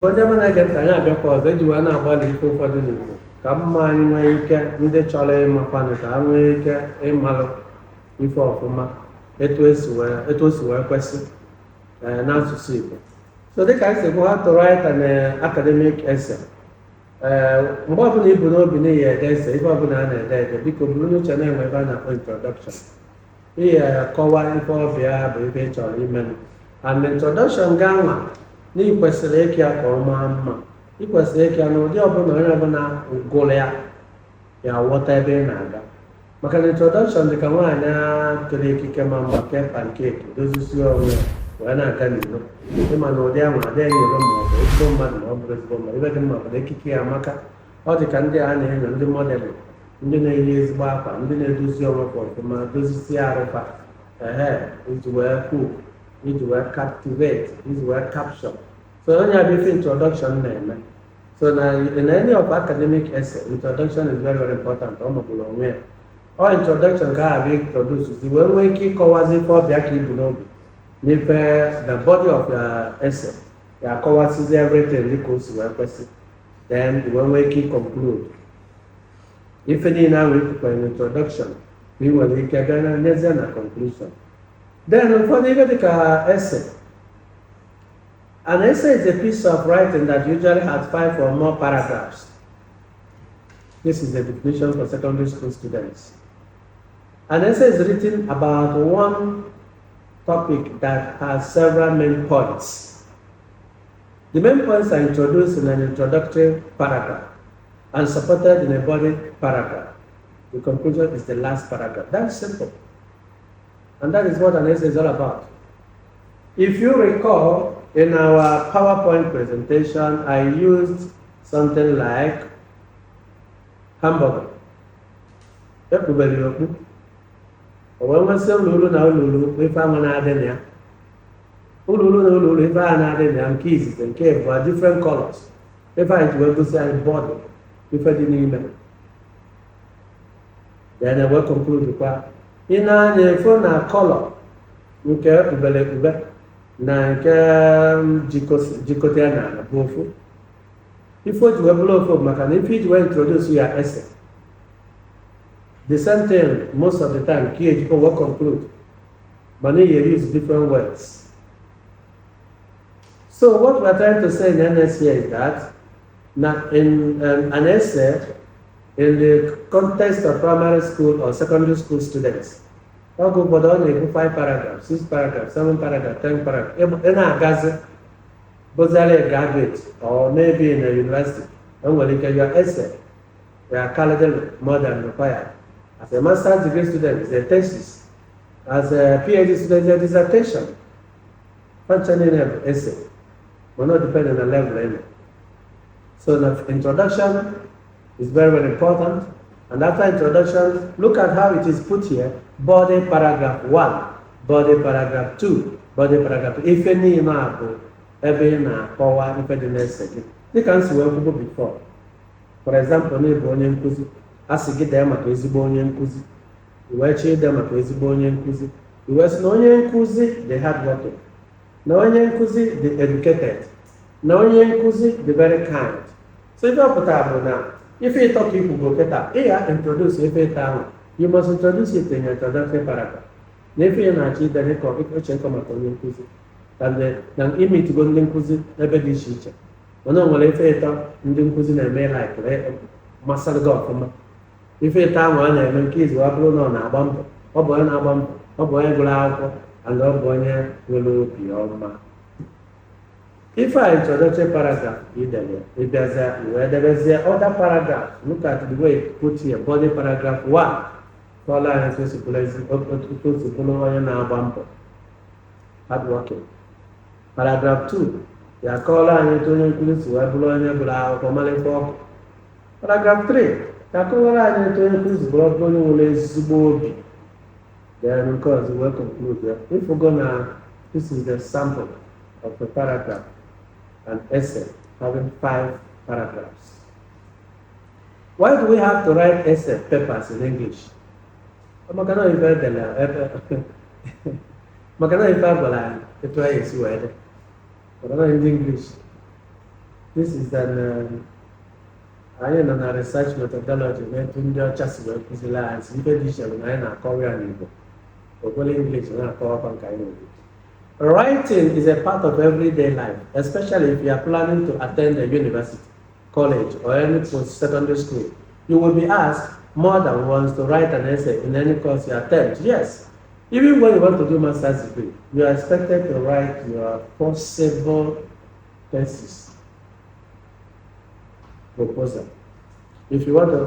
Onye ọma na-ege ntị, anyị abịakwa ọzọ iji wee na-agbalị ife ụfọdụ n'Igbo ka mma anyị nwee ike, ndị chọrọ ịmakwanụ ka ha nwee ike ịmalụ ife ọfụma etu o si wee kwesị n'asụsụ Igbo. So dịka anyị si gwa, how to write an academic essay. Mgbe ọbụla ibu n'obi n'ihi ede essay, ife ọbụla a na-ede ede, biko buru n'uche na-enwe ebe a na-akpọ introduction. Ihe kọwa ife ọbịa bụ ife ị chọrọ imenụ, and introduction ga-anwa na ị kwesịrị ịka ya ka ọ maa mma. Ị kwesịrị ịka ya n'ụdị ọbụla onye ọbụla gụrụ ya ya ghọta ebe ị na-aga, maka na introduction dị ka nwaanyị a kere ekike ma mma, kee pancake, dozisie onwe ya wee na-aga n'ilo. Ịma na ụdị ahụ adịghị n'ilo, ma ọ bụ ezigbo mmadụ ma ọ bụrụ ezigbo mmadụ, ibe dị mma bụ na ekike ya amaka. Ọ dị ka ndị a na-enyo, ndị modeling, ndị na-eyi ezigbo akwa, ndị na-edozi onwe fa ọfụma, dozisie arụfa ehe, iji wee hook, iji wee captivate, iji wee capture. So onye a bụ ife introduction na-eme. So na in any of academic essay, introduction is very, very important. Ọ magburu onwe ya. Ọ introduction ka a bụ introduce zi wee nwee ike ịkọwazi ife ọbịa ka ibu n'obi n'ife the body of your essay ya, akọwasizi everything dịka o si wee kwesị. Then wee nwee ike conclude ife niile ahụ ikwukwere na introduction, ka ị nwere ike bịa na nyezie na conclusion. Then ụfọdụ ife dịka essay. An essay is a piece of writing that usually has five or more paragraphs. This is the definition for secondary school students. An essay is written about one topic that has several main points. The main points are introduced in an introductory paragraph and supported in a body paragraph. The conclusion is the last paragraph. That's simple. And that is what an essay is all about. If you recall, in our PowerPoint presentation, I used something like hamburger. Ekpubere ya okpu, o wee nwesị ụlọ ulu na ụlọ ulu ife ahụ na-adị na ya, ụlọ ulu na ụlọ ulu ife ahụ na-adị na ya, nke izizi, nke abụọ, different colors. Ife anyị ji wee gosi anyị body, ife dị n'ime. Then wee conclude kwa, ị na-anya efo na color nke ekpubere ekpube na nke jikọta ya n'ala bụ ofu. Ife o ji wee bụrụ ofu bụ maka na ife iji wee introduce ya essay, the same thing most of the time ka ejikọ wee conclude, mana ị use different words. So what we are trying to say in NSA is that na in an essay in the context of primary school or secondary school students, oge ụfọdụ ọ na-ebu 5 paragraphs, 6 paragraphs, 7 paragraphs, 10 paragraphs. Ị na-agazi bụzara a graduate or maybe in a university, o nwere ike your essay ya carried more than required. As a master's degree student, is a thesis. As a PhD student, is a dissertation. Functioning of essay will not depend on the level anyway. So the introduction is very, very important. And after introduction, look at how it is put here. Body paragraph 1, body paragraph 2, body paragraph 2. Ife niile a bụ ebe ị na-akọwa ife dị n'essay gị. Dịka m si wee kwubu before. For example, na ịbụ onye nkụzi, a sị gị dee maka ezigbo onye nkụzi. I wee chọọ ide maka ezigbo onye nkụzi. I wee sị na onye nkụzi dị hardworking, na onye nkụzi dị educated, na onye nkụzi dị very kind. So ife ọ pụtara bụ na ife ịtọ ka ikwugo kịta, ị ya introduce ife ịtọ ahụ. You must introduce it in your introductory paragraph. Na ife ị na-achọ ide dịka uche nkọ maka onye nkụzi na imitigo ndị nkụzi ebe dị iche iche, mana o nwere ife ịtọ ndị nkụzi na-eme like masịrị gị ọfụma. Ife ịtọ ahụ a na-eme, nke izu ọ bụrụ na ọ na-agba mbọ, ọ bụ onye na-agba mbọ, ọ bụ onye gụrụ akwụkwọ, and ọ bụ onye nwere obi ọma. Ife a introductory paragraph idele, ịbịazie wee debezie other paragraph. Look at the way it put here, body paragraph 1 kọọla anyị otu o si bụrụ onye na-agba mbọ, hardworking. Paragraph 2 ya kọọla anyị otu onye nkụzi si wee bụrụ onye gụrụ akwụkwọ, mara ife ọkụ. Paragraph 3 ya kọwara anyị otu onye nkụzi si bụrụ onye nwere ezigbo obi. Then nke ọzọ wee conclude ya. If we go na, this is the sample of a paragraph, an essay having five paragraphs. Why do we have to write essay papers in English? Maka na ife edere ebe, maka na ife agwara anyị etu anyị esi wee dị, maka na ndị English. This is an anyị nọ na research methodology na etu ndị ọcha si wee kụziri anyị si ife dị iche bụ na anyị na-akọwa ya n'Igbo, okwele English na-akọwakwa nke anyị nwere. Writing is a part of everyday life, especially if you are planning to attend a university, college, or any post-secondary school. You will be asked more than once to write an essay in any course you attempt. Yes, even when you want to do master's degree, you are expected to write your possible thesis proposal. If you want to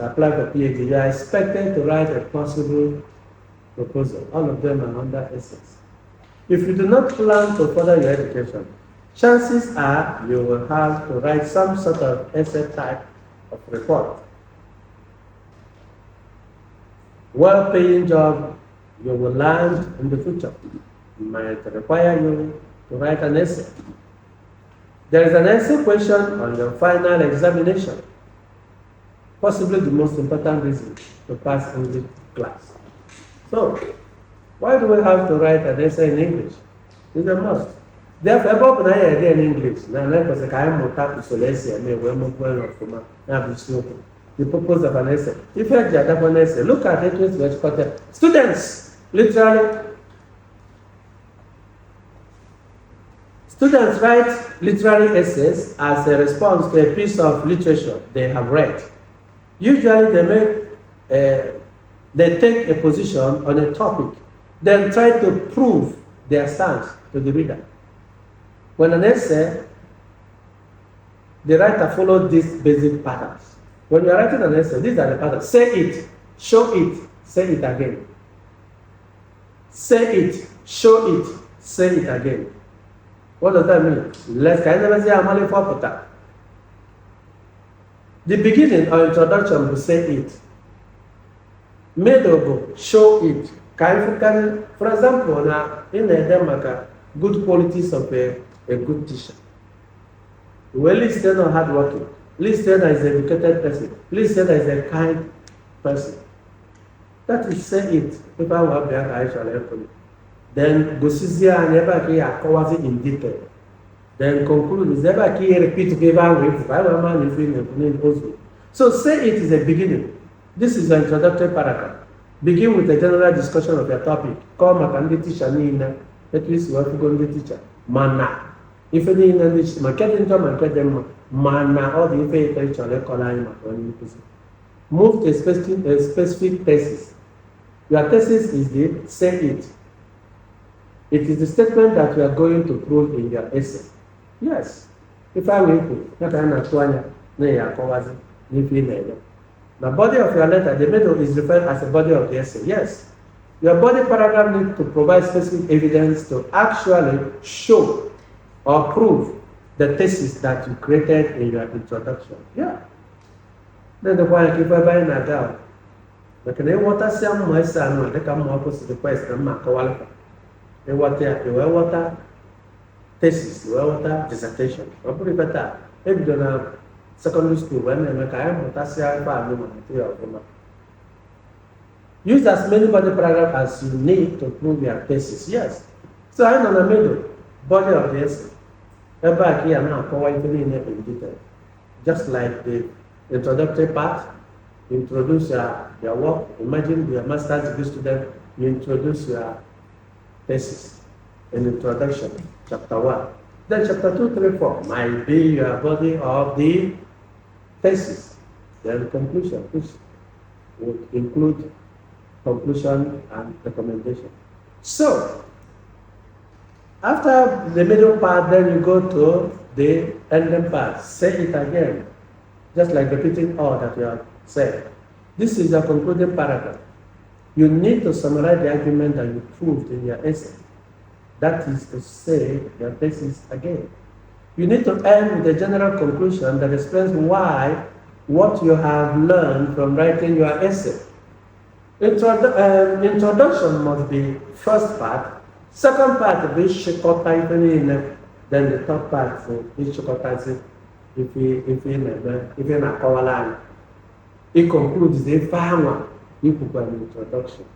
apply for PhD, you are expected to write a possible proposal. All of them are under essays. If you do not plan to further your education, chances are you will have to write some sort of essay type of report. Well-paying job you will land in the future might require you to write an essay. There is an essay question on your final examination, possibly the most important reason to pass English class. So, why do we have to write an essay in English? It's a must. Therefore, ebe ọ bụ na anyị ede in English, na na ekwesịrị ka anyị mụta usoro esi eme wee mụkwuo ya ọfụma. Ya bụ isiokwu, the purpose of an essay. Ife eji adakwa na essay, look at etu esi wee chịkọta ya. Students, literally, students write literary essays as a response to a piece of literature they have read. Usually they take a position on a topic, then try to prove their stance to the reader. When an essay, the writer follows these basic patterns. When you are writing an essay, these are the patterns. Say it, show it, say it again. Say it, show it, say it again. What does that mean? Let's ka anyị na-emezi amali pụta. The beginning or introduction will say it. Middle bụ show it. Ka anyị fụkarị, for example, na ị na-ede maka good qualities of a good teacher. Wee list na hard working, list na is an educated person, list na is a kind person. That is say it. Ebe ahụ abịa ka anyị chọrọ ịpụ. Then gosizie anyị ebe a ka ị akọwazi in detail. Then conclude is ebe a ka ị repeat ka ebe ahụ ịpụ ka anyị wee maa na ife ị na-ekwu n'ozu. So say it is a beginning. This is an introductory paragraph. Begin with a general discussion of your topic. Kọọ maka ndị teacher niile, etu isi wee fụgo ndị teacher. Mana ife niile ndị ma nke dị njọ ma nke dị mma, mana ọ dị ife ịtọ ị chọrọ ịkọrọ anyị maka onye nkụzi. Move to a specific thesis. Your thesis is the say it. It is the statement that you are going to prove in your essay. Yes. Ife ahụ ikwu, ya ka a na-atụ anya na ya akọwazi n'ife ị na-ede. The body of your letter, the middle is referred as the body of the essay. Yes. Your body paragraph needs to provide specific evidence to actually show or prove the thesis that you created in your introduction. Yeah. Na-edekwa anya ka ife ebe anyị na-aga ahụ. Maka na ịghọtasịa mma ese anụ a dịka mma ọkụ si request na mma akọwalịkwa. Ịghọta ya, i wee ghọta thesis, wee ghọta dissertation. Ọ bụrụ ife taa, ebido na secondary school wee na-eme ka anyị mụtasịa ife anụ ma mụta ya ọfụma. Use as many body paragraphs as you need to prove your thesis. Yes. So anyị nọ na middle, body of the essay. Ebe a ka ya na-akọwa ife niile in detail. Just like the introductory part, introduce your work. Imagine you're a master's degree student, you introduce your thesis in introduction, chapter 1. Then chapter 2, 3, 4 might be your body of the thesis. Then conclusion, which would include conclusion and recommendation. So, after the middle part, then you go to the ending part. Say it again, just like repeating all that you have said. This is your concluding paragraph. You need to summarize the argument that you proved in your essay. That is to say your thesis again. You need to end with a general conclusion that explains why what you have learned from writing your essay. Introduction must be first part, second part bụ ịchịkọta ife niile, then the third part bụ ịchịkọtazi ife ị na-eme, ife ị na-akọwara anyị. Ị conclude ife anwa ikwukwa na introduction.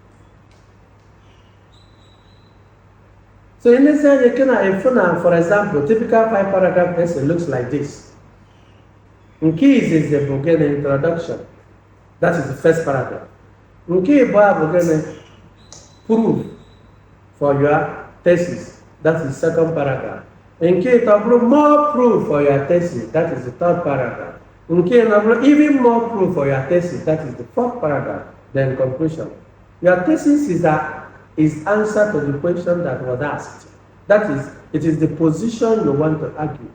So in this anya can I na, for example, typical five paragraph essay looks like this. Nke izizi bụ gịnị? Introduction. That is the first paragraph. Nke ịbụọ bụ gịnị? Proof for your thesis. That is second paragraph. Nke ịtọ bụrụ more proof for your thesis. That is the third paragraph. Nke ịnọ bụrụ even more proof for your thesis. That is the fourth paragraph. Then conclusion. Your thesis is answer to the question that was asked. That is, it is the position you want to argue.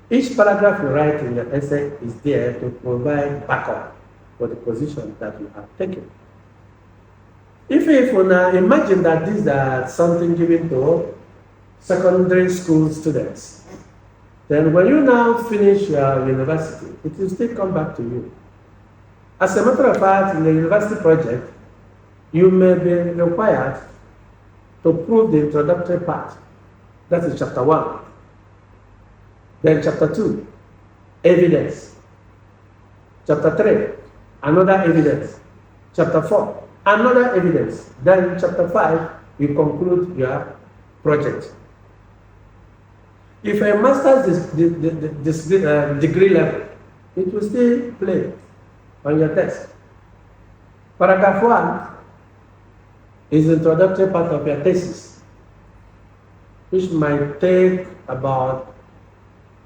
Each paragraph you write in your essay is there to provide backup for the position that you have taken. If you now imagine that these are something given to secondary school students, then when you now finish your university, it will still come back to you. As a matter of fact, in the university project, you may be required to prove the introductory part. That is chapter 1. Then chapter 2, evidence. Chapter 3, another evidence. Chapter 4, another evidence. Then chapter 5, you conclude your project. If a master's degree level, it will still play on your desk. Paragraph 1 is the introductory part of your thesis, which might take about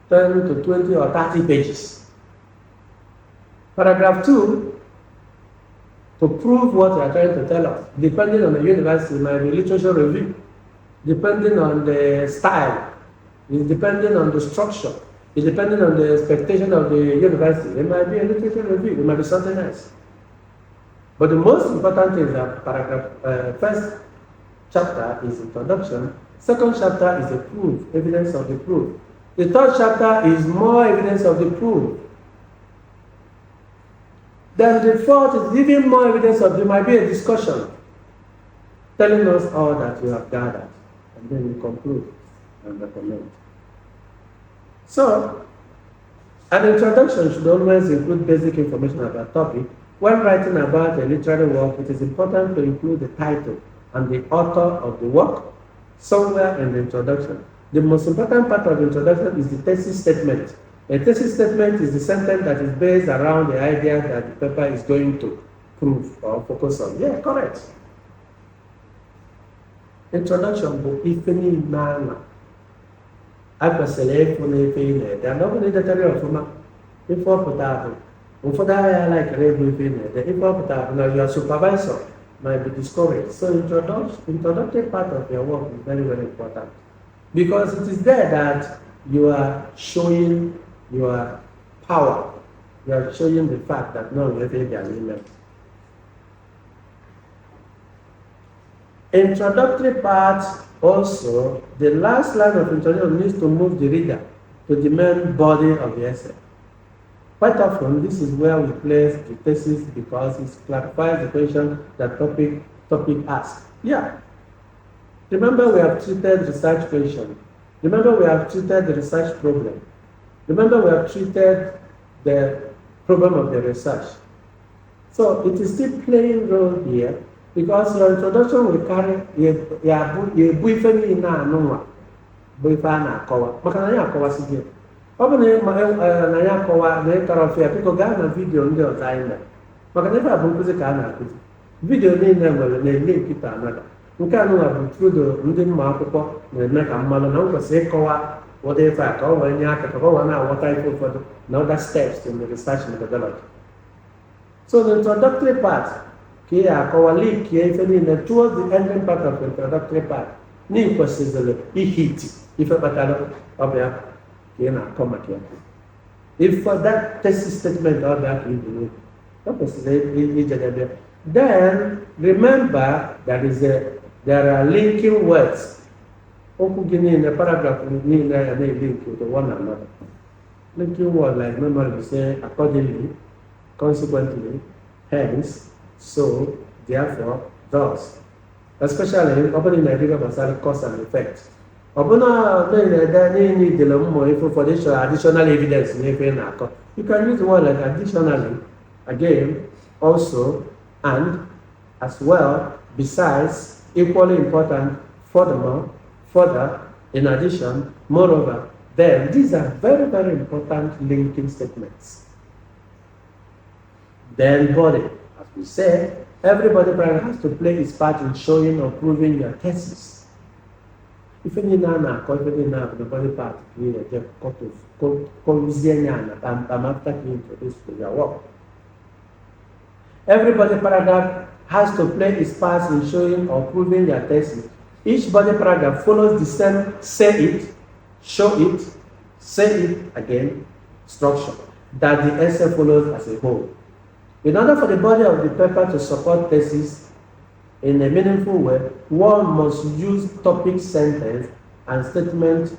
10 to 20 or 30 pages. Paragraph 2, to prove what you are trying to tell us, depending on the university, might be literature review, depending on the style, it's depending on the structure, it's depending on the expectation of the university. It might be a literature review, it might be something else. But the most important thing is that paragraph, first chapter is introduction, second chapter is the proof, evidence of the proof. The third chapter is more evidence of the proof. Then the fourth is even more evidence of, there might be a discussion telling us all that you have gathered. And then you conclude and recommend. So, an introduction should always include basic information about topic. When writing about a literary work, it is important to include the title and the author of the work somewhere in the introduction. The most important part of the introduction is the thesis statement. A thesis statement is the sentence that is based around the idea that the paper is going to prove or focus on. Yeah, correct. Introduction bụ ife niile anwa a kwesịrị ịfụ n'ife ị na-ede, and ọ bụrụ na idetara ya ọfụma, ife ọpụta bụ ụfọdụ agha laikere ịbụ ife ị na-ede. Ife ọpụta bụ na your supervisor might be discouraged. So introductory part of your work is very, very important, because it is there that you are showing your power. You are showing the fact that no, ife ị bịara ime. Introductory part also, the last line of introduction needs to move the reader to the main body of the essay. Quite often, this is where we place the thesis because it clarifies the question that topic asks. Yeah. Remember, we have treated research question. Remember, we have treated the research problem. Remember, we have treated the problem of the research. So it is still playing role here because your introduction will carry ya ebu ife niile anụnwa bụ ife a na-akọwa, maka na anyị akọwasị gị. Ọ bụ na anyị akọwa na ịkọrọ ọfịa, biko gaa na vidiyo ndị ọzọ anyị mere, maka na ife a bụ nkụzi ka a na-akụzi. Vidiyo niile nwere na-ele nkịta anada nke anụnwa bụ trudo ndị mma akwụkwọ na-eme ka mmalụ na m kwesịrị ịkọwa ụdị ife a ka ọ wee nye aka ka ọ wee na-aghọta ife ụfọdụ na other steps in the research methodology. So the introductory part ka ị akọwa likie ife niile towards the ending part of the introductory part na ị kwesịrị ihiti ife kpatara ọbịa ka ị na-akọ maka ya. If for that thesis statement ọbịa ka ị bụ n'obi, ọ kwesịrị ijedebe. Then remember there are linking words. Okwu gị niile, paragraph niile ya na-elink to one another. Linking word like normally we say accordingly, consequently, hence, so, therefore, thus. Especially ọ bụrụ na ị gbasara cause and effect. Ọ bụrụ na ị na-ede niile idele mmụọ ife ụfọdụ ịchọrọ additional evidence n'ife ị na-akọ. You can use the word like additionally, again, also, and, as well, besides, equally important, furthermore, Further, in addition, moreover, then. These are very, very important linking statements. Then body. As we said, every body paragraph has to play its part in showing or proving your thesis. Ife niile a na-akọ, ife niile a bụ the body part ka ị na-eje kọrụzie ya na kpamkpam after ka you introduce to your work. Every body paragraph has to play its part in showing or proving your thesis. Each body paragraph follows the same say it, show it, say it again structure that the essay follows as a whole. In order for the body of the paper to support thesis in a meaningful way, one must use topic sentence and statement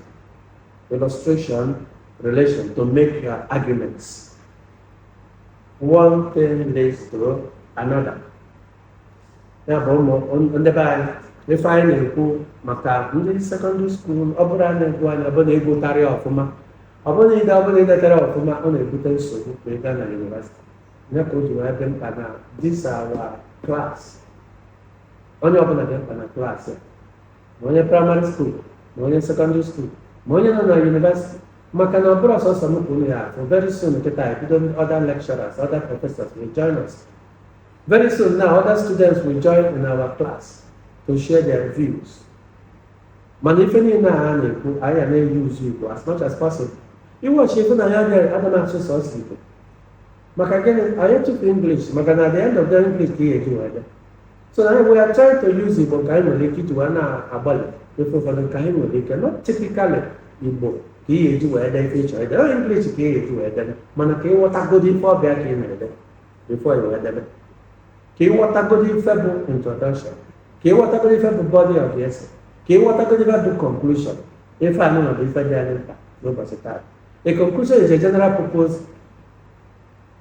illustration relation to make your arguments. One thing leads to another. Ya bụ, ụmụ ndị be anyị, ife anyị na-ekwu maka ndị secondary school, ọ bụrụ a na-egwu anya, ọ bụrụ na egwutarị ọfụma, ọ bụrụ na ide, ọ bụrụ na idetara ọfụma, ọ na-ebute nsogbu ma ị gaa na university. Ya ka o ji wee dị mkpa na this our class, onye ọbụla dị mkpa na klaasị a, ma onye primary school, ma onye secondary school, ma onye nọ na university, maka na ọ bụrụ ọsọsọ m ka unu ya afụ. Very soon kịta ebido, other lecturers, other professors will join us very soon now. Other students will join in our class to share their views. Mana ife niile a na-ekwu, anyị a na-eyuzu Igbo as much as possible. Iwọchi ife na ya adịghị aga na-asụ sọsọ Igbo. Maka gịnị anyị etufu English? Maka na at the end of the English ka ị ga-eji wee bịa. So na we are trying to use Igbo nke anyị nwere ike iji wee na-agbalị ife ụfọdụ nke anyị nwere ike. Not typically Igbo ka ị ga-eji wee dee ife ịchọrọ ide. Ọ English ka ị ga-eji wee debe, mana ka ịghọtagodo ife ọbịa ka ị na-ede before ị wee debe, ka ịghọtagodo ife bụ introduction, ka ịghọtagodo ife bụ body of the essay, ka ịghọtagodo ife bụ conclusion. Ife anụ bụ ife dị anyị mkpa n'ụbọchị taa. A conclusion is a general purpose.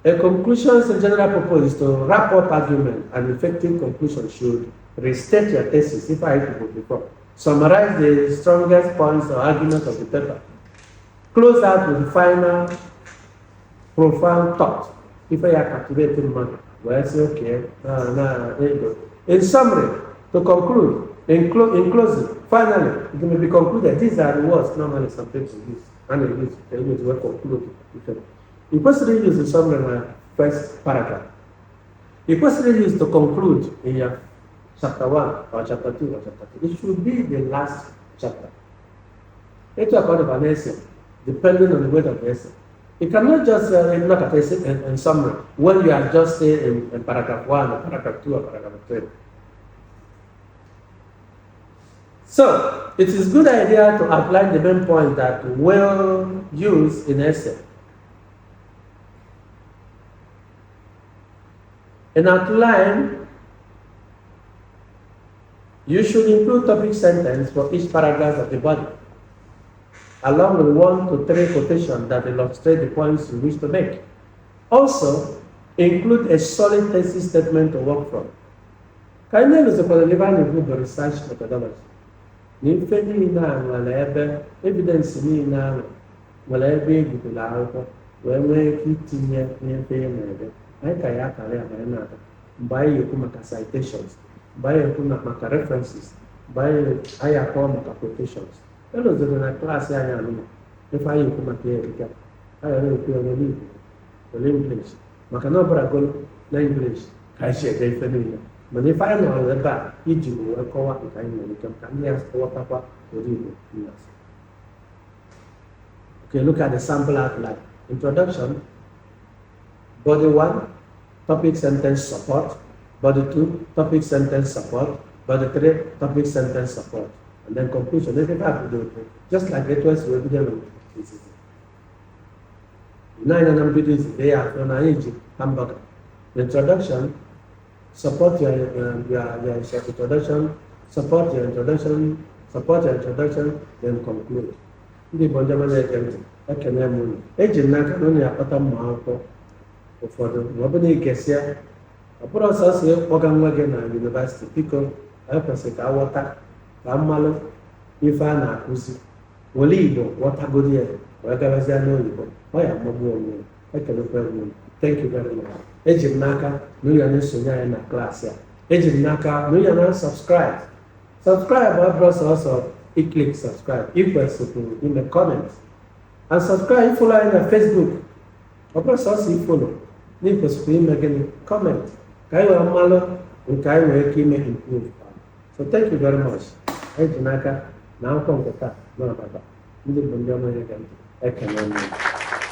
A conclusion's general purpose is to wrap up argument. An effective conclusion should restate your thesis, if I could before, summarize the strongest points or arguments of the paper, close out with the final profound thought. Ife ya captivate mmadụ wee sị okay na ego. In summary, to conclude, in closing, finally, it may be concluded. These are the words normally some people use and they use, they use wee conclude ife. Ị kwesịrị use the summary na first paragraph. Ị kwesịrị use to conclude in your chapter 1 or chapter 2 or chapter 3. It should be the last chapter. Etu a ka ọ dịkwa n'essay, depending on the weight of the essay. You cannot just look at essay in summary when you are just say in paragraph 1 or paragraph 2 or paragraph 3. So, it is good idea to outline the main point that will use in essay. In outline, you should include topic sentence for each paragraph of the body, along with 1 to 3 quotations that illustrate the points you wish to make. Also, include a solid thesis statement to work from. Ka anyị na-eluzokwara ebe a na-ekwu bụ research methodology. Na ife niile a nwere ebe evidence niile ahụ nwere ebe ebidoro akwụkwọ wee nwee ike itinye n'ife ị na-ede. Anyị ka ya akara ya ma anyị na-aga mgbe anyị ekwu maka citations, mgbe anyị ekwu maka references, mgbe anyị akọwa maka quotations. Elozoro na klaasị anyị anụma ife anyị ekwu maka ya erika. Anyị na-ekwu ya were Igbo, were English, maka na ọ bụragolo na English ka anyị si ede ife niile, mana ife anyị nọrọ ebe a iji wee kọwa nke anyị nwere ike ka ndị ya ghọtakwa were Igbo nnas. Okay, look at the sample outline. Introduction, body one, topic sentence support, body two, topic sentence support, body three, topic sentence support, and then conclusion. Ife a bido just like etu esi wee bido na izizi. N'anya na mbido izizi ya afọ na anyị ji hamburger. Introduction, support your introduction, support your introduction, support your introduction, then conclude. Ndị Igbo ndị ọma na-ege ntị, ekene m unu. Eji m n'aka na unu ya akpata mmụ akwụkwọ ụfọdụ ma ọ bụ na ị gesịa. Ọ bụrụ ọsọsọ ịkpọga nwa gị na university, biko, anyị kwesịrị ka aghọta, ka mmalụ ife a na-akụzi, were Igbo ghọtagodi ya wee gabazie n'oyibo. Ọ ya amagbu onwe ya. Ekelekwa m unu. Thank you very much. Eji m n'aka na unu ya na-esonye anyị na klaasị a. Eji m n'aka na unu ya na subscribe. Subscribe ọ bụrụ sọsọ. I click subscribe, ị kwesịkwuru ime comment and subscribe. Ị follow anyị na Facebook, ọ bụrụ sọsọ ị follow na ị kwesịkwara ime gịnị? Comment, ka anyị wee malụ nke anyị nwere ike ime improve. So thank you very much. Anyị ji n'aka na akwụkwọ nke taa na-abata. Ndị bụ ndị ọma na-ege ntị, ekele m unu.